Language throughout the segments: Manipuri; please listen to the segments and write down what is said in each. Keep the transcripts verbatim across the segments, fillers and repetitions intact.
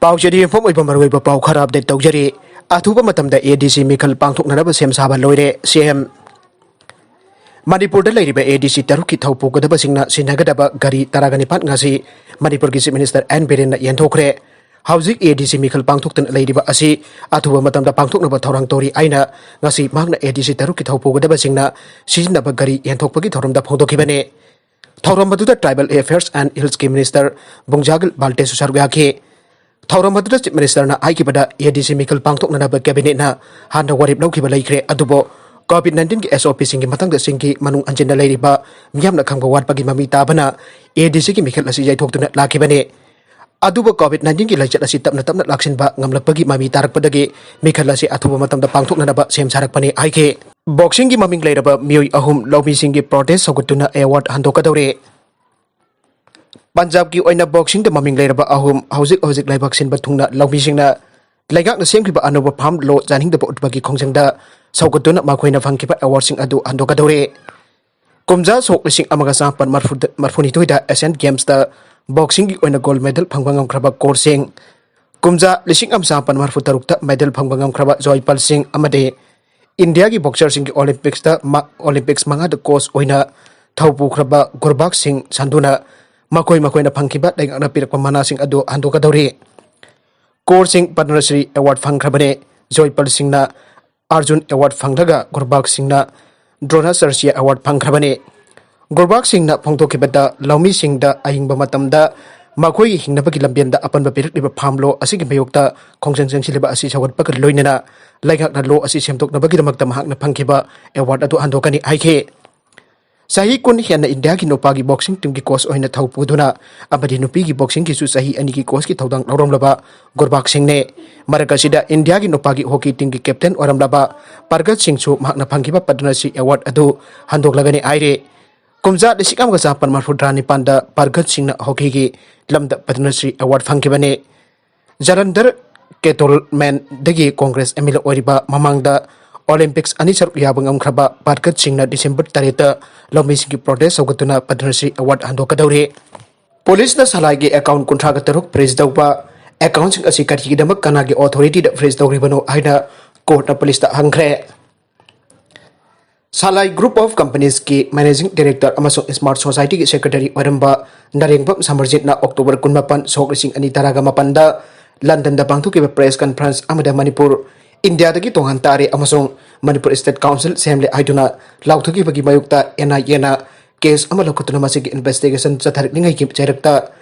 ꯄꯥꯎꯆꯦꯗ ꯌꯨꯝꯐꯝ ꯑꯣꯏꯕ ꯃꯔꯨꯑꯣꯏꯕ ꯄꯥꯎ ꯈꯔ ꯑꯞꯗꯦꯠ ꯇꯧꯖꯔꯤ꯫ ꯑꯊꯨꯕ ꯃꯇꯝꯗ ꯑꯦ ꯗꯤ ꯁꯤ ꯃꯤꯈꯜ ꯄꯥꯡꯊꯣꯛꯅꯅꯕ ꯁꯦꯝ ꯁꯥꯕ ꯂꯣꯏꯔꯦ, ꯁꯤ ꯑꯦꯝ꯫ ꯃꯅꯤꯄꯨꯔꯗ ꯂꯩꯔꯤꯕ ꯑꯦ ꯗꯤ ꯁꯤ ꯇꯔꯨꯛꯀꯤ ꯊꯧ ꯄꯨꯒꯗꯕꯁꯤꯡꯅ ꯁꯤꯖꯤꯟꯅꯒꯗꯕ ꯒꯥꯔꯤ ꯇꯔꯥꯒ ꯅꯤꯄꯥꯟ ꯉꯁꯤ ꯃꯅꯤꯄꯨꯔꯒꯤ ꯆꯤꯐ ꯃꯤꯅꯤꯁꯇꯔ ꯑꯦꯟ ꯕꯤꯔꯦꯟꯅ ꯌꯦꯟꯊꯣꯛꯈ꯭ꯔꯦ꯫ ꯍꯧꯖꯤꯛ ꯑꯦ ꯗꯤ ꯁꯤ ꯃꯤꯈꯜ ꯄꯥꯡꯊꯣꯛꯇꯅ ꯂꯩꯔꯤꯕ ꯑꯁꯤ ꯑꯊꯨꯕ ꯃꯇꯝꯗ ꯄꯥꯡꯊꯣꯛꯅꯕ ꯊꯧꯔꯥꯡ ꯇꯧꯔꯤ ꯍꯥꯏꯅ ꯉꯁꯤ ꯃꯍꯥꯛꯅ ꯑꯦ ꯗꯤ ꯁꯤ ꯇꯔꯨꯛꯀꯤ ꯊꯧ ꯄꯨꯒꯗꯕꯁꯤꯡꯅ ꯁꯤꯖꯤꯟꯅꯕ ꯒꯥꯔꯤ ꯌꯦꯟꯊꯣꯛꯄꯒꯤ ꯊꯧꯔꯝꯗ ꯐꯣꯡꯗꯣꯛꯈꯤꯕꯅꯤ꯫ ꯊꯧꯔꯝ ꯑꯗꯨꯗ Tribal Affairs and Hills ꯀꯤ ꯃꯤꯅꯤꯁꯇꯔ ꯕꯨꯡꯖꯥꯒꯤꯜ ꯕꯥꯜꯇꯦꯁꯨ ꯁꯔꯨꯛ ꯌꯥꯈꯤ꯫ ꯊꯧꯔꯝ ꯑꯗꯨꯗ ꯆꯤꯐ ꯃꯤꯅꯤꯁꯇꯔꯅ ꯍꯥꯏꯈꯤꯕꯗ, ꯑꯦ ꯗꯤ ꯁꯤ ꯃꯤꯈꯜ ꯄꯥꯡꯊꯣꯛꯅꯅꯕ ꯀꯦꯕꯤꯅꯦꯠꯅ ꯍꯥꯟꯅ ꯋꯥꯔꯦꯞ ꯂꯧꯈꯤꯕ ꯂꯩꯈ꯭ꯔꯦ, ꯑꯗꯨꯕꯨ ꯀꯣꯚꯤꯗ ꯅꯥꯏꯟꯇꯤꯟꯒꯤ ꯑꯦꯁ ꯑꯣ ꯄꯤꯁꯤꯡꯒꯤ ꯃꯇꯥꯡꯗ ꯆꯤꯡꯒꯤ ꯃꯅꯨꯡ ꯍꯟꯖꯤꯟꯅ ꯂꯩꯔꯤꯕ ꯃꯤꯌꯥꯝꯅ ꯈꯪꯕ ꯋꯥꯠꯄꯒꯤ ꯃꯃꯤ ꯇꯥꯕꯅ ꯑꯦ ꯗꯤ ꯁꯤꯒꯤ ꯃꯤꯈꯜ ꯑꯁꯤ ꯌꯩꯊꯣꯛꯇꯨꯅ ꯂꯥꯛꯈꯤꯕꯅꯤ꯫ ꯑꯗꯨꯕꯨ ꯀꯣꯚꯤꯗ ꯅꯥꯏꯟꯇꯤꯟꯒꯤ ꯂꯥꯏꯆꯠ ꯑꯁꯤ ꯇꯞꯅ ꯇꯞꯅ ꯂꯥꯛꯁꯤꯟꯕ ꯉꯝꯂꯛꯄꯒꯤ ꯃꯃꯤ ꯇꯥꯔꯛꯄꯗꯒꯤ ꯃꯤꯈꯜ ꯑꯁꯤ ꯑꯊꯨꯕ ꯃꯇꯝꯗ ꯄꯥꯡꯊꯣꯛꯅꯅꯕ ꯁꯦꯝ ꯁꯥꯔꯛꯄꯅꯤ ꯍꯥꯏꯈꯤ꯫ ꯕꯣꯛꯁꯤꯡꯒꯤ ꯃꯃꯤꯡ ꯂꯩꯔꯕ ꯃꯤꯑꯣꯏ ꯑꯍꯨꯝ ꯂꯧꯃꯤꯁꯤꯡꯒꯤ ꯄ꯭ꯔꯣꯇꯦꯁ ꯁꯧꯒꯠꯇꯨꯅ ꯑꯦꯋꯥꯔꯗ ꯍꯟꯗꯣꯛꯀꯗꯧꯔꯤ꯫ ꯄꯟꯖꯥꯕꯀꯤ ꯑꯣꯏꯅ ꯕꯣꯛꯁꯤꯡꯗ ꯃꯃꯤꯡ ꯂꯩꯔꯕ ꯑꯍꯨꯝ ꯍꯧꯖꯤꯛ ꯍꯧꯖꯤꯛ ꯂꯩꯕꯥꯛ ꯁꯤꯟꯕ ꯊꯨꯡꯅ ꯂꯧꯃꯤꯁꯤꯡꯅ ꯂꯩꯉꯥꯛꯅ ꯁꯦꯝꯈꯤꯕ ꯑꯅꯧꯕ ꯐꯥꯔꯝ ꯂꯣ ꯌꯥꯅꯤꯡꯗꯕ ꯎꯠꯄꯒꯤ ꯈꯣꯡꯖꯪꯗ ꯁꯧꯒꯠꯇꯨꯅ ꯃꯈꯣꯏꯅ ꯐꯪꯈꯤꯕ ꯑꯦꯋꯥꯔꯗꯁꯤꯡ ꯑꯗꯨ ꯍꯟꯗꯣꯛꯀꯗꯧꯔꯤ꯫ ꯀꯨꯝꯖꯥ ꯁꯣꯛ ꯂꯤꯁꯤꯡ ꯑꯃꯒ ꯆꯥꯃꯥꯄꯟ ꯃꯔꯤꯐꯨꯅꯤꯊꯣꯏꯗ ꯑꯦꯁꯤꯌꯥꯟ ꯒꯦꯝꯁꯇ ꯕꯣꯛꯁꯤꯡꯒꯤ ꯑꯣꯏꯅ ꯒꯣꯜꯗ ꯃꯦꯗꯜ ꯐꯪꯕ ꯉꯝꯈ꯭ꯔꯕ ꯀꯣꯔ ꯁꯤꯡ, ꯀꯨꯝꯖꯥ ꯂꯤꯁꯤꯡ ꯑꯃ ꯆꯥꯃꯥꯄꯟ ꯃꯔꯤꯐꯨ ꯇꯔꯨꯛꯇ ꯃꯦꯗꯜ ꯐꯪꯕ ꯉꯝꯈ꯭ꯔꯕ ꯖꯣꯏꯄꯜ ꯁꯤꯡ ꯑꯃꯗꯤ ꯏꯟꯗꯤꯌꯥꯒꯤ ꯕꯣꯛꯁꯔꯁꯤꯡꯒꯤ ꯑꯣꯂꯤꯝꯄꯤꯛꯁꯇ ꯃ-, ꯑꯣꯂꯤꯝꯄꯤꯛꯁ ꯃꯉꯥꯗ ꯀꯣꯆ ꯑꯣꯏꯅ ꯊꯧ ꯄꯨꯈ꯭ꯔꯕ ꯒꯨꯔꯕꯥꯛ ꯁꯤꯡ ꯁꯟꯙꯨꯅ ꯃꯈꯣꯏ ꯃꯈꯣꯏꯅ ꯐꯪꯈꯤꯕ ꯂꯩꯉꯥꯛꯅ ꯄꯤꯔꯛꯄ ꯃꯅꯥꯁꯤꯡ ꯑꯗꯨ ꯍꯟꯗꯣꯛꯀꯗꯧꯔꯤ꯫ ꯀꯣꯔ ꯁꯤꯡ ꯄꯗꯃꯁ꯭ꯔꯤ ꯑꯦꯋꯥꯔꯗ ꯐꯪꯈ꯭ꯔꯕꯅꯤ꯫ ꯖꯣꯏꯄꯜ ꯁꯤꯡꯅ ꯑꯔꯖꯨꯟ ꯑꯦꯋꯥꯔꯗ ꯐꯪꯂꯒ ꯒꯨꯔꯕꯥꯛ ꯁꯤꯡꯅ ꯗ꯭ꯔꯣꯅꯥꯆꯥꯔꯖ꯭ꯌ ꯑꯦꯋꯥꯔꯗ ꯐꯪꯈ꯭ꯔꯕꯅꯤ꯫ ꯒꯨꯔꯕꯥꯛ ꯁꯤꯡꯅ ꯐꯣꯡꯗꯣꯛꯈꯤꯕꯗ, ꯂꯧꯃꯤꯁꯤꯡꯗ ꯑꯍꯤꯡꯕ ꯃꯇꯝꯗ ꯃꯈꯣꯏꯒꯤ ꯍꯤꯡꯅꯕꯒꯤ ꯂꯝꯕꯦꯟꯗ ꯑꯄꯟꯕ ꯄꯤꯔꯛꯂꯤꯕ ꯐꯥꯔꯝ ꯂꯣ ꯑꯁꯤꯒꯤ ꯃꯥꯌꯣꯛꯇ ꯈꯣꯡꯖꯪ ꯆꯪꯁꯤꯜꯂꯤꯕ ꯑꯁꯤ ꯁꯧꯒꯠꯄꯒ ꯂꯣꯏꯅꯅ ꯂꯩꯉꯥꯛꯅ ꯂꯣ ꯑꯁꯤ ꯁꯦꯝꯗꯣꯛꯅꯕꯒꯤꯗꯃꯛꯇ ꯃꯍꯥꯛꯅ ꯐꯪꯈꯤꯕ ꯑꯦꯋꯥꯔꯗ ꯑꯗꯨ ꯍꯟꯗꯣꯛꯀꯅꯤ ꯍꯥꯏꯈꯤ꯫ ꯆꯍꯤ ꯀꯨꯟ ꯍꯦꯟꯅ ꯏꯟꯗꯤꯌꯥꯒꯤ ꯅꯨꯄꯥꯒꯤ ꯕꯣꯛꯁꯤꯡ ꯇꯤꯝꯒꯤ ꯀꯣꯆ ꯑꯣꯏꯅ ꯊꯧ ꯄꯨꯗꯨꯅ ꯑꯃꯗꯤ ꯅꯨꯄꯤꯒꯤ ꯕꯣꯛꯁꯤꯡꯒꯤꯁꯨ ꯆꯍꯤ ꯑꯅꯤꯒꯤ ꯀꯣꯆꯀꯤ ꯊꯧꯗꯥꯡ ꯂꯧꯔꯝꯂꯕ ꯒꯨꯔꯕꯥꯛ ꯁꯤꯡꯅꯦ꯫ ꯃꯔꯛ ꯑꯁꯤꯗ ꯏꯟꯗꯤꯌꯥꯒꯤ ꯅꯨꯄꯥꯒꯤ ꯍꯣꯀꯤ ꯇꯤꯝꯒꯤ ꯀꯦꯞꯇꯦꯟ ꯑꯣꯏꯔꯝꯂꯕ ꯄꯔꯒꯠ ꯁꯤꯡꯁꯨ ꯃꯍꯥꯛꯅ ꯐꯪꯈꯤꯕ ꯄꯗꯃꯁ꯭ꯔꯤ ꯑꯦꯋꯥꯔꯗ ꯑꯗꯨ ꯍꯟꯗꯣꯛꯂꯒꯅꯤ ꯍꯥꯏꯔꯤ꯫ ꯀꯨꯝꯖꯥ ꯂꯤꯁꯤꯡ ꯑꯃꯒ ꯆꯥꯃꯥꯄꯟ ꯃꯔꯤꯐꯨꯇꯔꯥ ꯅꯤꯄꯥꯟꯗ ꯄꯔꯒꯠ ꯁꯤꯡꯅ ꯍꯣꯀꯤꯒꯤ ꯂꯝꯗ ꯄꯗꯃꯁ꯭ꯔꯤ ꯑꯦꯋꯥꯔꯗ ꯐꯪꯈꯤꯕꯅꯤ꯫ ꯖꯂꯟꯙꯔ ꯀꯦꯟꯇꯣꯟꯃꯦꯟꯗꯒꯤ ꯀꯣꯡꯒ꯭ꯔꯦꯁ ꯑꯦꯝ ꯑꯦꯜ ꯑꯦ ꯑꯣꯏꯔꯤꯕ ꯃꯃꯥꯡꯗ ꯑꯣꯂꯤꯝꯄꯤꯛꯁ ꯑꯅꯤ ꯁꯔꯨꯛ ꯌꯥꯕ ꯉꯝꯈ꯭ꯔꯕ ꯄꯔꯒꯠ ꯁꯤꯡꯅ ꯗꯤꯁꯦꯝꯕꯔ ꯇꯔꯦꯠꯇ ꯂꯧꯃꯤꯁꯤꯡꯒꯤ ꯄ꯭ꯔꯣꯇꯦꯁ ꯁꯧꯒꯠꯇꯨꯅ ꯄꯗꯃꯁ꯭ꯔꯤ ꯑꯦꯋꯥꯔꯗ ꯍꯟꯗꯣꯛꯀꯗꯧꯔꯤ꯫ ꯄꯨꯂꯤꯁꯅ ꯁꯂꯥꯏꯒꯤ ꯑꯦꯀꯥꯎꯟ ꯀꯨꯟꯊ꯭ꯔꯥꯒ ꯇꯔꯨꯛ ꯐ꯭ꯔꯤꯖ ꯇꯧꯕ, ꯑꯦꯀꯥꯎꯟꯁꯤꯡ ꯑꯁꯤ ꯀꯔꯤꯒꯤꯗꯃꯛ ꯀꯅꯥꯒꯤ ꯑꯣꯊꯣꯔꯤꯇꯤꯗ ꯐ꯭ꯔꯤꯖ ꯇꯧꯔꯤꯕꯅꯣ ꯍꯥꯏꯅ ꯀꯣꯔꯠꯅ ꯄꯨꯂꯤꯁꯇ ꯍꯪꯈ꯭ꯔꯦ꯫ ꯁꯂꯥꯏ Group of Companiesꯀꯤ Managing Director ꯑꯃꯁꯨꯡ Smart Societyꯒꯤ Secretary ꯑꯣꯏꯔꯝꯕ ꯅꯔꯦꯡꯕꯝ ꯁꯃꯔꯖꯤꯠꯅ October ꯀꯨꯟꯃꯥꯄꯟ, ꯁꯣꯛ ꯂꯤꯁꯤꯡ ꯑꯅꯤ ꯇꯔꯥꯒ ꯃꯥꯄꯟꯗ ꯂꯟꯗꯟꯗ ꯄꯥꯡꯊꯣꯛꯈꯤꯕ press conference ꯑꯃꯗ ꯃꯅꯤꯄꯨꯔ ꯏꯟꯗꯤꯌꯥꯗꯒꯤ ꯇꯣꯉꯥꯟ ꯇꯥꯔꯦ ꯑꯃꯁꯨꯡ ꯃꯅꯤꯄꯨꯔ State Council ꯁꯦꯝꯂꯦ ꯍꯥꯏꯗꯨꯅ ꯂꯥꯎꯊꯣꯛꯈꯤꯕꯒꯤ ꯃꯥꯌꯣꯛꯇ NIAꯅ case ꯑꯃ ꯂꯧꯈꯠꯇꯨꯅ ꯃꯁꯤꯒꯤ investigation ꯆꯠꯊꯔꯛꯂꯤꯉꯩꯒꯤ ꯆꯩꯔꯛꯇ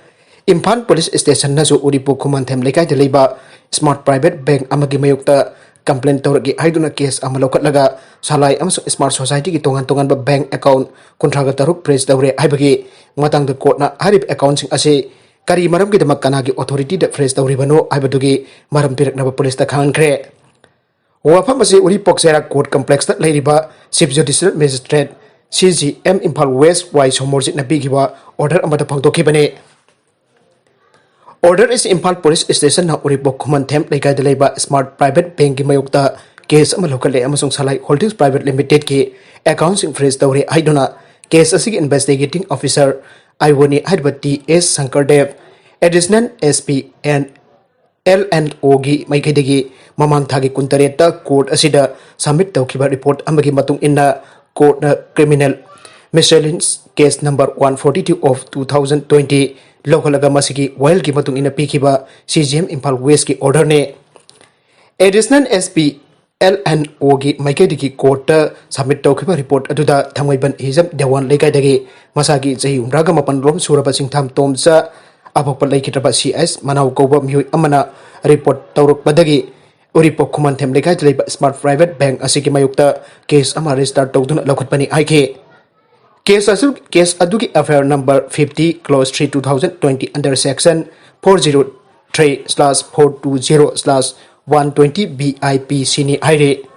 ꯏꯝꯐꯥꯜ Police Stationꯅꯁꯨ ꯎꯔꯤꯄꯣꯛ ꯈꯨꯃꯟꯊꯦꯝ ꯂꯩꯀꯥꯏꯗ ꯂꯩꯕ Smart Private Bank ꯑꯃꯒꯤ ꯃꯥꯌꯣꯛꯇ complaint ꯇꯧꯔꯛꯏ ꯍꯥꯏꯗꯨꯅ case ꯑꯃ ꯂꯧꯈꯠꯂꯒ ꯁꯂꯥꯏ ꯑꯃꯁꯨꯡ Smart Societyꯒꯤ ꯇꯣꯉꯥꯟ ꯇꯣꯉꯥꯟꯕ bank account ꯀꯨꯟꯊ꯭ꯔꯥꯒ ꯇꯔꯨꯛ freeze ꯇꯧꯔꯦ ꯍꯥꯏꯕꯒꯤ ꯃꯇꯥꯡꯗ ꯀꯣꯔꯠꯅ ꯍꯥꯏꯔꯤꯕ accountꯁꯤꯡ ꯑꯁꯤ ꯀꯔꯤ ꯃꯔꯝꯒꯤꯗꯃꯛ ꯀꯅꯥꯒꯤ ꯑꯣꯊꯣꯔꯤꯇꯤꯗ freeze ꯇꯧꯔꯤꯕꯅꯣ ꯍꯥꯏꯕꯗꯨꯒꯤ ꯃꯔꯝ ꯄꯤꯔꯛꯅꯕ ꯄꯨꯂꯤꯁꯇ ꯈꯪꯍꯟꯈ꯭ꯔꯦ꯫ ꯋꯥꯐꯝ ꯑꯁꯤ ꯎꯔꯤꯄꯣꯛ ꯆꯩꯔꯥꯛ court complexꯇ ꯂꯩꯔꯤꯕ Chief Judicial Magistrate, CJM, Imphal West ꯋꯥꯏ ꯁꯣꯃꯣꯔꯖꯤꯠꯅ ꯄꯤꯈꯤꯕ order ꯑꯃꯗ ꯐꯣꯡꯗꯣꯛꯈꯤꯕꯅꯤ꯫ Order ꯑꯁꯤ ꯏꯝꯐꯥꯜ Police Stationꯅ ꯎꯔꯤꯄꯣꯛ ꯈꯨꯃꯟꯊꯦꯝ ꯂꯩꯀꯥꯏꯗ ꯂꯩꯕ Smart Private Bankꯀꯤ ꯃꯥꯌꯣꯛꯇ case ꯑꯃ ꯂꯧꯈꯠꯂꯦ ꯑꯃꯁꯨꯡ ꯁꯂꯥꯏ Holdings Private Limitedꯀꯤ accountꯁꯤꯡ freeze ꯇꯧꯔꯦ ꯍꯥꯏꯗꯨꯅ case ꯑꯁꯤꯒꯤ investigating officer, ꯑꯥꯏ ꯑꯣꯅꯤ ꯍꯥꯏꯔꯤꯕ T S Shankardeb, Additional SP and L and Oꯒꯤ ꯃꯥꯏꯀꯩꯗꯒꯤ ꯃꯃꯥꯡ ꯊꯥꯒꯤ ꯀꯨꯟꯇꯔꯦꯠꯇ court ꯑꯁꯤꯗ submit ꯇꯧꯈꯤꯕ report ꯑꯃꯒꯤ ꯃꯇꯨꯡ ꯏꯟꯅ courtꯅ criminal miscellance case number one forty two of two thousand twenty ꯂꯧꯈꯠꯂꯒ ꯃꯁꯤꯒꯤ ꯋꯥꯌꯦꯜꯒꯤ ꯃꯇꯨꯡ ꯏꯟꯅ ꯄꯤꯈꯤꯕ CJM Imphal Westꯀꯤ orderꯅꯤ꯫ Additional SP L and Oꯒꯤ ꯃꯥꯏꯀꯩꯗꯒꯤ courtꯇ submit ꯇꯧꯈꯤꯕ report ꯑꯗꯨꯗ ꯊꯥꯡꯃꯩꯕꯟ ꯍꯤꯖꯝ ꯗꯦꯋꯥꯟ ꯂꯩꯀꯥꯏꯗꯒꯤ ꯃꯁꯥꯒꯤ ꯆꯍꯤ ꯍꯨꯝꯗ꯭ꯔꯥꯒ ꯃꯥꯄꯟ ꯔꯣꯝ ꯁꯨꯔꯕ ꯁꯤꯡꯊꯥꯝ ꯇꯣꯝꯆꯥ ꯑꯄꯣꯛꯄ ꯂꯩꯈꯤꯗ꯭ꯔꯕ ꯁꯤ ꯑꯦꯁ ꯃꯅꯥꯎ ꯀꯧꯕ ꯃꯤꯑꯣꯏ ꯑꯃꯅ report ꯇꯧꯔꯛꯄꯗꯒꯤ ꯎꯔꯤꯄꯣꯛ ꯈꯨꯃꯟꯊꯦꯝ ꯂꯩꯀꯥꯏꯗ ꯂꯩꯕ Smart Private Bank ꯑꯁꯤꯒꯤ ꯃꯥꯌꯣꯛꯇ case ꯑꯃ register ꯇꯧꯗꯨꯅ ꯂꯧꯈꯠꯄꯅꯤ ꯍꯥꯏꯈꯤ꯫ Case ꯑꯁꯤ, case ꯑꯗꯨꯒꯤ F I R number fifty clause three two thousand twenty under section four zero three slash four two zero slash one twenty B I P Cꯅꯤ ꯍꯥꯏꯔꯤ꯫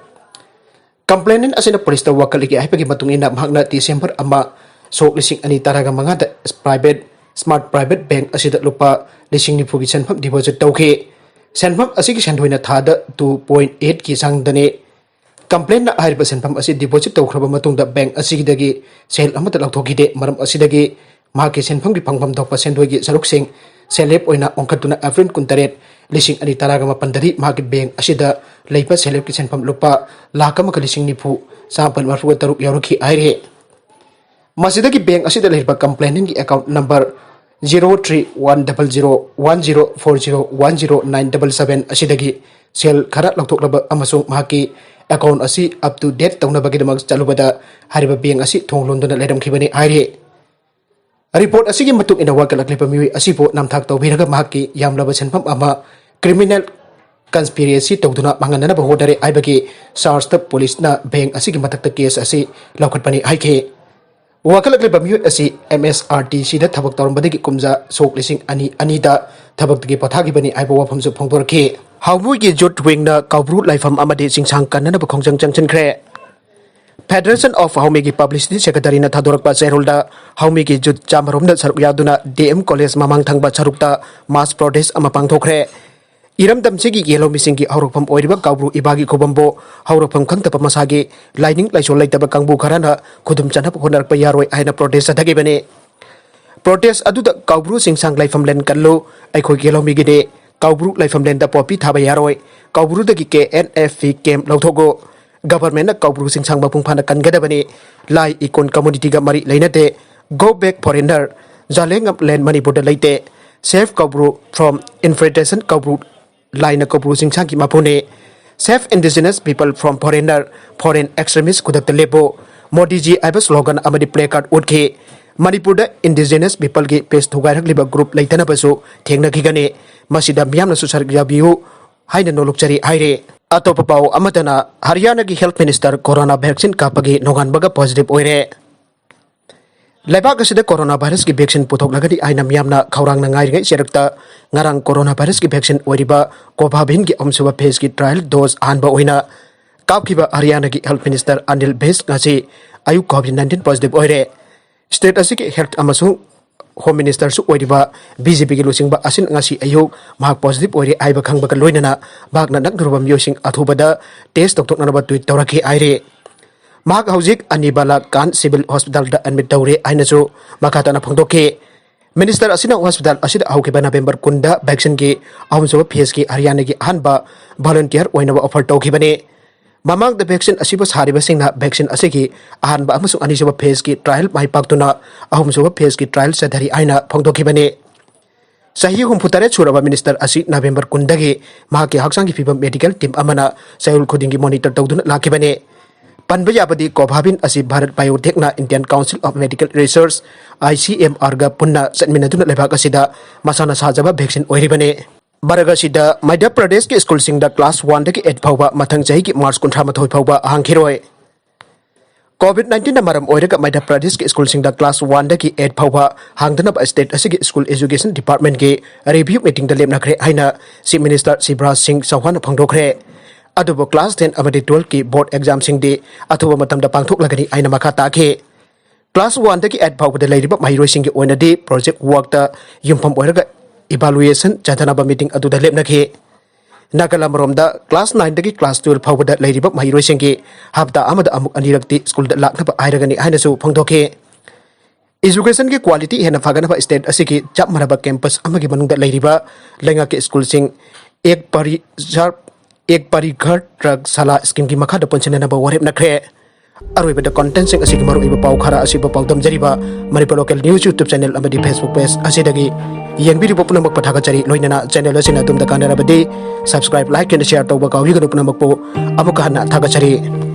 Complainant ꯑꯁꯤꯅ ꯄꯨꯂꯤꯁꯇ ꯋꯥꯀꯠꯂꯤꯒꯦ ꯍꯥꯏꯕꯒꯤ ꯃꯇꯨꯡ ꯏꯟꯅ ꯃꯍꯥꯛꯅ December ꯑꯃ, ꯁꯣꯛ ꯂꯤꯁꯤꯡ ꯑꯅꯤ ꯇꯔꯥꯒ ꯃꯉꯥꯗ private, Smart Private Bank ꯑꯁꯤꯗ ꯂꯨꯄꯥ ꯂꯤꯁꯤꯡ ꯅꯤꯐꯨꯒꯤ ꯁꯦꯟꯐꯝ deposit ꯇꯧꯈꯤ꯫ ꯁꯦꯟꯐꯝ ꯑꯁꯤꯒꯤ ꯁꯦꯟꯗꯣꯏꯅ ꯊꯥꯗ two point eight ꯀꯤ ꯆꯥꯡꯗꯅꯤ꯫ Complainantꯅ ꯍꯥꯏꯔꯤꯕ ꯁꯦꯟꯐꯝ ꯑꯁꯤ deposit ꯇꯧꯈ꯭ꯔꯕ ꯃꯇꯨꯡꯗ bank ꯑꯁꯤꯗꯒꯤ ꯁꯦꯜ ꯑꯃꯠꯇ ꯂꯧꯊꯣꯛꯈꯤꯗꯦ꯫ ꯃꯔꯝ ꯑꯁꯤꯗꯒꯤ ꯃꯍꯥꯛꯀꯤ ꯁꯦꯟꯐꯝꯒꯤ ꯐꯪꯐꯝ ꯊꯣꯛꯄ ꯁꯦꯟꯗꯣꯏꯒꯤ ꯁꯔꯨꯛꯁꯤꯡ ꯁꯦꯜ ꯍꯦꯞ ꯑꯣꯏꯅ ꯑꯣꯟꯈꯠꯇꯨꯅ ꯑꯦꯄ꯭ꯔꯤꯜ ꯀꯨꯟꯇꯔꯦꯠ, ꯂꯤꯁꯤꯡ ꯑꯅꯤ ꯇꯔꯥꯒ ꯃꯥꯄꯟꯗꯗꯤ ꯃꯍꯥꯛꯀꯤ ꯕꯦꯡ ꯑꯁꯤꯗ ꯂꯩꯕ ꯁꯦꯜ ꯍꯦꯞꯀꯤ ꯁꯦꯟꯐꯝ ꯂꯨꯄꯥ ꯂꯥꯈ ꯑꯃꯒ ꯂꯤꯁꯤꯡ ꯅꯤꯐꯨ ꯆꯥꯃꯥꯄꯟ ꯃꯔꯤꯐꯨꯒ ꯇꯔꯨꯛ ꯌꯥꯎꯔꯛꯈꯤ ꯍꯥꯏꯔꯤ꯫ ꯃꯁꯤꯗꯒꯤ ꯕꯦꯡ ꯑꯁꯤꯗ ꯂꯩꯔꯤꯕ ꯀꯝꯄ꯭ꯂꯦꯅꯦꯟꯒꯤ account number zero three one double zero one zero four zero one zero nine double seven ꯑꯁꯤꯗꯒꯤ ꯁꯦꯜ ꯈꯔ ꯂꯧꯊꯣꯛꯅꯕ ꯑꯃꯁꯨꯡ ꯃꯍꯥꯛꯀꯤ ꯑꯦꯀꯥꯎꯟ ꯑꯁꯤ up to date ꯇꯧꯅꯕꯒꯤꯗꯃꯛ ꯆꯠꯂꯨꯕꯗ ꯍꯥꯏꯔꯤꯕ ꯕꯦꯡ ꯑꯁꯤ ꯊꯣꯡ ꯂꯣꯟꯗꯨꯅ ꯂꯩꯔꯝꯈꯤꯕꯅꯤ ꯍꯥꯏꯔꯤ꯫ ꯔꯤꯄꯣꯔꯠ ꯑꯁꯤꯒꯤ ꯃꯇꯨꯡ ꯏꯟꯅ ꯋꯥꯀꯠꯂꯛꯂꯤꯕ ꯃꯤꯑꯣꯏ ꯑꯁꯤꯕꯨ ꯅꯝꯊꯥꯛ ꯇꯧꯕꯤꯔꯒ ꯃꯍꯥꯛꯀꯤ ꯌꯥꯝꯂꯕ ꯁꯦꯟꯐꯝ ꯑꯃ ꯀ꯭ꯔꯤꯃꯤꯅꯦꯜ ꯀꯟꯁꯄꯤꯔꯦꯁꯤ ꯇꯧꯗꯨꯅ ꯃꯥꯡꯍꯟꯅꯅꯕ ꯍꯣꯠꯅꯔꯦ ꯍꯥꯏꯕꯒꯤ ꯆꯥꯔꯖꯇ ꯄꯨꯂꯤꯁꯅ ꯕꯦꯡ ꯑꯁꯤꯒꯤ ꯃꯊꯛꯇ ꯀꯦꯁ ꯑꯁꯤ ꯂꯧꯈꯠꯄꯅꯤ ꯍꯥꯏꯈꯤ꯫ ꯋꯥꯀꯠꯂꯛꯂꯤꯕ ꯃꯤꯑꯣꯏ ꯑꯁꯤ ꯑꯦꯝ ꯑꯦꯁ ꯑꯥꯔ ꯇꯤ ꯁꯤꯗ ꯊꯕꯛ ꯇꯧꯔꯝꯕꯗꯒꯤ ꯀꯨꯝꯖꯥ ꯁꯣꯛ ꯂꯤꯁꯤꯡ ꯑꯅꯤ ꯑꯅꯤꯗ ꯊꯕꯛꯇꯒꯤ ꯄꯣꯊꯥꯈꯤꯕꯅꯤ ꯍꯥꯏꯕ ꯋꯥꯐꯝꯁꯨ ꯐꯣꯡꯗꯣꯔꯛꯈꯤ꯫ ꯍꯥꯎꯃꯣꯏꯒꯤ ꯖꯨꯠ ꯋꯤꯡꯅ ꯀꯥꯎꯕ꯭ꯔꯨ ꯂꯥꯏꯐꯝ ꯑꯃꯗꯤ ꯆꯤꯡꯁꯥꯡ ꯀꯟꯅꯅꯕ ꯈꯣꯡꯖꯪ ꯆꯪꯁꯤꯟꯈ꯭ꯔꯦ꯫ Federation of ꯍꯥꯎꯃꯤꯒꯤ ꯄꯕ꯭ꯂꯤꯁꯤꯇꯤ ꯁꯦꯀ꯭ꯔꯦꯇꯔꯤꯅ ꯊꯥꯗꯣꯔꯛꯄ ꯆꯦꯔꯣꯜꯗ ꯍꯥꯎꯃꯤꯒꯤ ꯖꯨꯠ ꯆꯥꯃꯔꯣꯝꯗ ꯁꯔꯨꯛ ꯌꯥꯗꯨꯅ ꯗꯤ ꯑꯦꯝ ꯀꯣꯂꯦꯖ ꯃꯃꯥꯡ ꯊꯪꯕ ꯁꯔꯨꯛꯇ ꯃꯥꯁ ꯄ꯭ꯔꯣꯇꯦꯁ ꯑꯃ ꯄꯥꯡꯊꯣꯛꯈ꯭ꯔꯦ꯫ ꯏꯔꯝꯗꯝꯁꯤꯒꯤ ꯌꯦꯜꯍꯧꯃꯤꯁꯤꯡꯒꯤ ꯍꯧꯔꯛꯐꯝ ꯑꯣꯏꯔꯤꯕ ꯀꯥꯎꯕ꯭ꯔꯨ ꯏꯕꯥꯒꯤ ꯈꯨꯕꯝꯕꯨ ꯍꯧꯔꯛꯐꯝ ꯈꯪꯗꯕ ꯃꯁꯥꯒꯤ ꯂꯥꯏꯅꯤꯡ ꯂꯥꯏꯁꯣꯜ ꯂꯩꯇꯕ ꯀꯥꯡꯕꯨ ꯈꯔꯅ ꯈꯨꯗꯨꯝ ꯆꯟꯅꯕ ꯍꯣꯠꯅꯔꯛꯄ ꯌꯥꯔꯣꯏ ꯍꯥꯏꯅ ꯄ꯭ꯔꯣꯇꯦꯁ ꯆꯠꯊꯈꯤꯕꯅꯤ꯫ ꯄ꯭ꯔꯣꯇꯦꯁ ꯑꯗꯨꯗ ꯀꯥꯎꯕ꯭ꯔꯨ ꯆꯤꯡꯁꯥꯡ ꯂꯥꯏꯐꯝꯂꯦꯟ ꯀꯜꯂꯨ, ꯑꯩꯈꯣꯏꯒꯤ ꯂꯧꯃꯤꯒꯤꯅꯦ, ꯀꯥꯎꯕ꯭ꯔꯨ ꯂꯥꯏꯐꯝꯂꯦꯟꯗ ꯄꯣꯄꯤ ꯊꯥꯕ ꯌꯥꯔꯣꯏ, ꯀꯥꯎꯕ꯭ꯔꯨꯗꯒꯤ ꯀꯦ ꯑꯦꯟ ꯑꯦꯐ ꯄꯤ ꯀꯦꯝꯞ ꯂꯧꯊꯣꯛꯎ, ꯒꯚꯔꯟꯃꯦꯟꯠꯅ ꯀꯥꯎꯕ꯭ꯔꯨ ꯆꯤꯡꯁꯥꯡ ꯃꯄꯨꯡ ꯐꯥꯅ ꯀꯟꯒꯗꯕꯅꯤ, ꯂꯥꯏ ꯏꯀꯣꯟ ꯀꯝꯃꯨꯅꯤꯇꯤꯒ ꯃꯔꯤ ꯂꯩꯅꯗꯦ, go back foreigner, ꯖꯥꯂꯦꯡꯉꯝ ꯂꯦꯟ ꯃꯅꯤꯄꯨꯔꯗ ꯂꯩꯇꯦ, save ꯀꯥꯎꯕ꯭ꯔꯨ from infiltration ꯀꯥꯎꯕ꯭ꯔꯨ ꯂꯥꯏꯅ ꯀꯧꯕ꯭ꯔꯨ ꯆꯤꯡꯁꯥꯡꯒꯤ ꯃꯄꯨꯅꯤ꯫ Save indigenous people from foreigner, foreign extremist ꯈꯨꯗꯛꯇ ꯂꯦꯞꯄꯨ꯫ ꯃꯣꯗꯤꯖꯤ ꯍꯥꯏꯕ ꯁ꯭ꯂꯣꯒꯟ ꯑꯃꯗꯤ ꯄ꯭ꯂꯦ ꯀꯥꯔꯗ ꯎꯠꯈꯤ꯫ ꯃꯅꯤꯄꯨꯔꯗ indigenous peopleꯒꯤ ꯄꯦꯖ ꯊꯨꯒꯥꯏꯔꯛꯂꯤꯕ ꯒ꯭ꯔꯨꯞ ꯂꯩꯇꯅꯕꯁꯨ ꯊꯦꯡꯅꯈꯤꯒꯅꯤ꯫ ꯃꯁꯤꯗ ꯃꯤꯌꯥꯝꯅꯁꯨ ꯁꯔꯨꯛ ꯌꯥꯕꯤꯌꯨ ꯍꯥꯏꯅ ꯅꯣꯂꯨꯛꯆꯔꯤ ꯍꯥꯏꯔꯤ꯫ ꯑꯇꯣꯞꯄ ꯄꯥꯎ ꯑꯃꯗꯅ ꯍꯔꯤꯌꯥꯅꯥꯒꯤ ꯍꯦꯜꯊ ꯃꯤꯅꯤꯁꯇꯔ ꯀꯣꯔꯣꯅꯥ ꯚꯦꯛꯁꯤꯟ ꯀꯥꯞꯄꯒꯤ ꯅꯣꯡꯉꯥꯟꯕꯒ ꯄꯣꯖꯤꯇꯤꯚ ꯑꯣꯏꯔꯦ꯫ ꯂꯩꯕꯥꯛ ꯑꯁꯤꯗ ꯀꯣꯔꯣꯅꯥ ꯚꯥꯏꯔꯁꯀꯤ ꯚꯦꯛꯁꯤꯟ ꯄꯨꯊꯣꯛꯂꯒꯅꯤ ꯍꯥꯏꯅ ꯃꯤꯌꯥꯝꯅ ꯈꯧꯔꯥꯡꯅ ꯉꯥꯏꯔꯤꯉꯩ ꯆꯩꯔꯛꯇ ꯉꯔꯥꯡ ꯀꯣꯔꯣꯅꯥ ꯚꯥꯏꯔꯁꯀꯤ ꯚꯦꯛꯁꯤꯟ ꯑꯣꯏꯔꯤꯕ ꯀꯣꯚꯥꯚꯤꯟꯒꯤ ꯑꯍꯨꯝꯁꯨꯕ ꯐꯦꯖꯀꯤ ꯇ꯭ꯔꯥꯌꯦꯜ ꯗꯣꯁ ꯑꯍꯥꯟꯕ ꯑꯣꯏꯅ ꯀꯥꯞꯈꯤꯕ ꯍꯔꯤꯌꯥꯅꯥꯒꯤ ꯍꯦꯜꯊ ꯃꯤꯅꯤꯁꯇꯔ ꯑꯅꯤꯜ ꯕꯤꯖ ꯉꯁꯤ ꯑꯌꯨꯛ ꯀꯣꯚꯤꯗ ꯅꯥꯏꯟꯇꯤꯟ ꯄꯣꯖꯤꯇꯤꯚ ꯑꯣꯏꯔꯦ꯫ ꯁ꯭ꯇꯦꯠ ꯑꯁꯤꯒꯤ ꯍꯦꯜꯊ ꯑꯃꯁꯨꯡ ꯍꯣꯝ ꯃꯤꯅꯤꯁꯇꯔꯁꯨ ꯑꯣꯏꯔꯤꯕ ꯕꯤ ꯖꯦ ꯄꯤꯒꯤ ꯂꯨꯆꯤꯡꯕ ꯑꯁꯤꯅ ꯉꯁꯤ ꯑꯌꯨꯛ ꯃꯍꯥꯛ ꯄꯣꯖꯤꯇꯤꯚ ꯑꯣꯏꯔꯦ ꯍꯥꯏꯕ ꯈꯪꯕꯒ ꯂꯣꯏꯅꯅ ꯃꯍꯥꯛꯅ ꯅꯛꯅꯔꯨꯕ ꯃꯤꯑꯣꯏꯁꯤꯡ ꯑꯊꯨꯕꯗ ꯇꯦꯁ ꯇꯧꯊꯣꯛꯅꯅꯕ ꯇ꯭ꯋꯤꯠ ꯇꯧꯔꯛꯈꯤ ꯍꯥꯏꯔꯤ꯫ ꯃꯍꯥꯛ ꯍꯧꯖꯤꯛ ꯑꯅꯤꯕꯥꯂꯥ ꯀꯥꯟ ꯁꯤꯚꯤꯜ ꯍꯣꯁꯄꯤꯇꯥꯜꯗ ꯑꯦꯗꯃꯤꯠ ꯇꯧꯔꯦ ꯍꯥꯏꯅꯁꯨ ꯃꯈꯥ ꯇꯥꯅ ꯐꯣꯡꯗꯣꯛꯈꯤ꯫ ꯃꯤꯅꯤꯁꯇꯔ ꯑꯁꯤꯅ ꯍꯣꯁꯄꯤꯇꯥꯜ ꯑꯁꯤꯗ ꯍꯧꯈꯤꯕ ꯅꯕꯦꯝꯕꯔ ꯀꯨꯟꯗ ꯚꯦꯛꯁꯤꯟꯒꯤ ꯑꯍꯨꯝꯁꯨꯕ ꯐꯦꯖꯀꯤ ꯍꯔꯤꯌꯥꯅꯥꯒꯤ ꯑꯍꯥꯟꯕ ꯚꯣꯂꯨꯟꯇꯤꯌꯔ ꯑꯣꯏꯅꯕ ꯑꯣꯐꯔ ꯇꯧꯈꯤꯕꯅꯤ꯫ ꯃꯃꯥꯡꯗ ꯚꯦꯛꯁꯤꯟ ꯑꯁꯤꯕꯨ ꯁꯥꯔꯤꯕꯁꯤꯡꯅ ꯚꯦꯛꯁꯤꯟ ꯑꯁꯤꯒꯤ ꯑꯍꯥꯟꯕ ꯑꯃꯁꯨꯡ ꯑꯅꯤꯁꯨꯕ ꯐꯦꯖꯀꯤ ꯇ꯭ꯔꯥꯏꯜ ꯃꯥꯏ ꯄꯥꯛꯇꯨꯅ ꯑꯍꯨꯝꯁꯨꯕ ꯐꯦꯖꯀꯤ ꯇ꯭ꯔꯥꯏꯜ ꯆꯠꯊꯔꯤ ꯍꯥꯏꯅ ꯐꯣꯡꯗꯣꯛꯈꯤꯕꯅꯤ꯫ ꯆꯍꯤ ꯍꯨꯝꯐꯨꯇꯔꯦꯠ ꯁꯨꯔꯕ ꯃꯤꯅꯤꯁꯇꯔ ꯑꯁꯤ ꯅꯕꯦꯝꯕꯔ ꯀꯨꯟꯗꯒꯤ ꯃꯍꯥꯛꯀꯤ ꯍꯛꯆꯥꯡꯒꯤ ꯐꯤꯕꯝ ꯃꯦꯗꯤꯀꯦꯜ ꯇꯤꯝ ꯑꯃꯅ ꯆꯌꯣꯜ ꯈꯨꯗꯤꯡꯒꯤ ꯃꯣꯅꯤꯇꯔ ꯇꯧꯗꯨꯅ ꯂꯥꯛꯈꯤꯕꯅꯤ꯫ ꯄꯟꯕ ꯌꯥꯕꯗꯤ, ꯀꯣꯚꯥꯚꯤꯟ ꯑꯁꯤ Bharat ꯕꯥꯏꯑꯣꯇꯦꯛꯅ Indian Council of Medical Research, ICMR ꯒ ꯄꯨꯟꯅ ꯆꯠꯃꯤꯟꯅꯗꯨꯅ ꯂꯩꯕꯥꯛ ꯑꯁꯤꯗ ꯃꯁꯥꯅ ꯁꯥꯖꯕ ꯚꯦꯛꯁꯤꯟ ꯑꯣꯏꯔꯤꯕꯅꯤ꯫ ꯃꯔꯛ ꯑꯁꯤꯗ, ꯃꯙ꯭ꯌ ꯄ꯭ꯔꯗꯦꯁꯀꯤ ꯁ꯭ꯀꯨꯜꯁꯤꯡꯗ ꯀ꯭ꯂꯥꯁ ꯋꯥꯟꯗꯒꯤ ꯑꯩꯠ ꯐꯥꯎꯕ ꯃꯊꯪ ꯆꯍꯤꯒꯤ ꯃꯥꯔꯆ ꯀꯨꯟꯊ꯭ꯔꯥ ꯃꯥꯊꯣꯏ ꯐꯥꯎꯕ ꯍꯥꯡꯈꯤꯔꯣꯏ꯫ ꯀꯣꯚꯤꯗ ꯅꯥꯏꯟꯇꯤꯟꯅ ꯃꯔꯝ ꯑꯣꯏꯔꯒ ꯃꯙ꯭ꯌ ꯄ꯭ꯔꯗꯦꯁꯀꯤ ꯁ꯭ꯀꯨꯜꯁꯤꯡꯗ ꯀ꯭ꯂꯥꯁ ꯋꯥꯟꯗꯒꯤ ꯑꯩꯠ ꯐꯥꯎꯕ ꯍꯥꯡꯗꯅꯕ ꯁ꯭ꯇꯦꯠ ꯑꯁꯤꯒꯤ ꯁ꯭ꯀꯨꯜ ꯑꯦꯖꯨꯀꯦꯁꯟ ꯗꯤꯄꯥꯔꯠꯃꯦꯟꯠꯀꯤ ꯔꯤꯚ꯭ꯌꯨ ꯃꯤꯇꯤꯡꯗ ꯂꯦꯞꯅꯈ꯭ꯔꯦ ꯍꯥꯏꯅ ꯆꯤꯐ ꯃꯤꯅꯤꯁꯇꯔ ꯁꯤꯕ꯭ꯔꯥꯖ ꯁꯤꯡ ꯆꯧꯍꯥꯟꯅ ꯐꯣꯡꯗꯣꯛꯈ꯭ꯔꯦ꯫ ꯑꯗꯨꯕꯨ ꯀ꯭ꯂꯥꯁ ꯇꯦꯟ ꯑꯃꯗꯤ ꯇꯨꯋꯦꯜꯐꯀꯤ ꯕꯣꯔꯗ ꯑꯦꯛꯖꯥꯝꯁꯤꯡꯗꯤ ꯑꯊꯨꯕ ꯃꯇꯝꯗ ꯄꯥꯡꯊꯣꯛꯂꯒꯅꯤ ꯍꯥꯏꯅ ꯃꯈꯥ ꯇꯥꯈꯤ꯫ ꯀ꯭ꯂꯥꯁ ꯋꯥꯟꯗꯒꯤ ꯑꯩꯠ ꯐꯥꯎꯕꯗ ꯂꯩꯔꯤꯕ ꯃꯍꯩꯔꯣꯏꯁꯤꯡꯒꯤ ꯑꯣꯏꯅꯗꯤ ꯄ꯭ꯔꯣꯖꯦꯛ ꯋꯥꯔꯛꯇ ꯌꯨꯝꯐꯝ ꯑꯣꯏꯔꯒ ꯏꯚꯥꯂꯨꯑꯦꯁꯟ ꯆꯠꯊꯅꯕ ꯃꯤꯇꯤꯡ ꯑꯗꯨꯗ ꯂꯦꯞꯅꯈꯤ꯫ ꯅꯥꯀꯜ ꯑꯃꯔꯣꯝꯗ, ꯀ꯭ꯂꯥꯁ ꯅꯥꯏꯟꯗꯒꯤ ꯀ꯭ꯂꯥꯁ ꯇꯨꯋꯦꯜꯐ ꯐꯥꯎꯕꯗ ꯂꯩꯔꯤꯕ ꯃꯍꯩꯔꯣꯏꯁꯤꯡꯒꯤ ꯍꯞꯇꯥ ꯑꯃꯗ ꯑꯃꯨꯛ ꯑꯅꯤꯔꯛꯇꯤ ꯁ꯭ꯀꯨꯜꯗ ꯂꯥꯛꯅꯕ ꯍꯥꯏꯔꯒꯅꯤ ꯍꯥꯏꯅꯁꯨ ꯐꯣꯡꯗꯣꯛꯈꯤ꯫ ꯏꯖꯨꯀꯦꯁꯟꯒꯤ ꯀ꯭ꯋꯥꯂꯤꯇꯤ ꯍꯦꯟꯅ ꯐꯒꯠꯅꯕ ꯁ꯭ꯇꯦꯠ ꯑꯁꯤꯒꯤ ꯆꯞ ꯃꯥꯟꯅꯕ ꯀꯦꯝꯄꯁ ꯑꯃꯒꯤ ꯃꯅꯨꯡꯗ ꯂꯩꯔꯤꯕ ꯂꯩꯉꯥꯛꯀꯤ ꯁ꯭ꯀꯨꯜꯁꯤꯡ ꯑꯦꯛ ꯄꯔꯤꯁꯔ, ꯑꯦꯛ ꯄꯔꯤꯘꯔ ꯇ꯭ꯔꯛ ꯁꯥꯂꯥ ꯁ꯭ꯀꯤꯝꯒꯤ ꯃꯈꯥꯗ ꯄꯨꯟꯁꯤꯟꯅꯅꯕ ꯋꯥꯔꯦꯞꯅꯈ꯭ꯔꯦ꯫ ꯑꯔꯣꯏꯕꯗ, ꯀꯟꯇꯦꯟꯠꯁꯤꯡ ꯑꯁꯤꯒꯤ ꯃꯔꯨꯑꯣꯏꯕ ꯄꯥꯎ ꯈꯔ ꯑꯁꯤꯕꯨ ꯄꯥꯎꯗꯝꯖꯔꯤꯕ Manipur local news YouTube channel ꯑꯃꯗꯤ Facebook ꯄꯦꯖ ꯑꯁꯤꯗꯒꯤ ꯌꯦꯡꯕꯤꯔꯤꯕ ꯄꯨꯝꯅꯃꯛꯄꯨ ꯊꯥꯒꯠꯆꯔꯤ꯫ ꯂꯣꯏꯅꯅ ꯆꯦꯅꯦꯜ ꯑꯁꯤꯅ ꯑꯗꯣꯝꯗ ꯀꯥꯟꯅꯔꯕꯗꯤ subscribe, like and share ꯇꯧꯕ ꯀꯥꯎꯕꯤꯒꯅꯨ꯫ ꯄꯨꯝꯅꯃꯛꯄꯨ ꯑꯃꯨꯛꯀ ꯍꯟꯅ ꯊꯥꯒꯠꯆꯔꯤ꯫